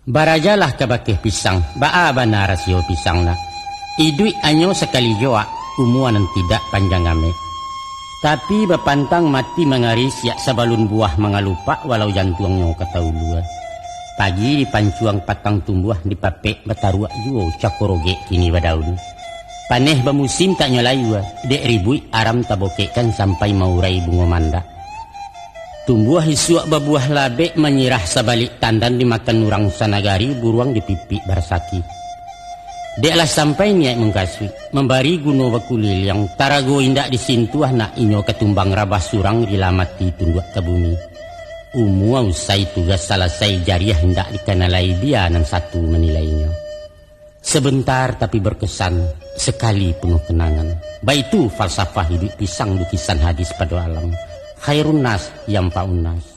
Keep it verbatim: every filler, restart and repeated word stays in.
Barajalah ka bakeh pisang, baa bana rasio pisang nak. Iduik anyo sakali joak, umua nan tidak panjang amek. Tapi bapantang mati mangari siak sabalun buah mangalupak walau jantuangnyo ka taulua. Pagi dipancuang patang tumbuah dipapek bataruak juo cako rogek kini badaun. Paneh bamusim tak nyo layua, dek ribuik aram tabokekkan sampai maurai bungo mandak. Tumbuah isuak babuah labek manyirah sabalik tandan dimakan urang sanagari buruang dipipik barasaki. Dek lah sampai niaik mangkasuik, mambari guno bakuliliang, tarago indak disintuah nak inyo katumbang rabah surang dilamati tunduak ka bumi. Umua usai tugas salasai jariah indak dikanalai bia nan satu manilainyo. Sebentar tapi berkesan, sekali penuh kenangan. Baitu falsafah iduik pisang lukisan hadis pado alam. Khairun nas yanfa'un nas.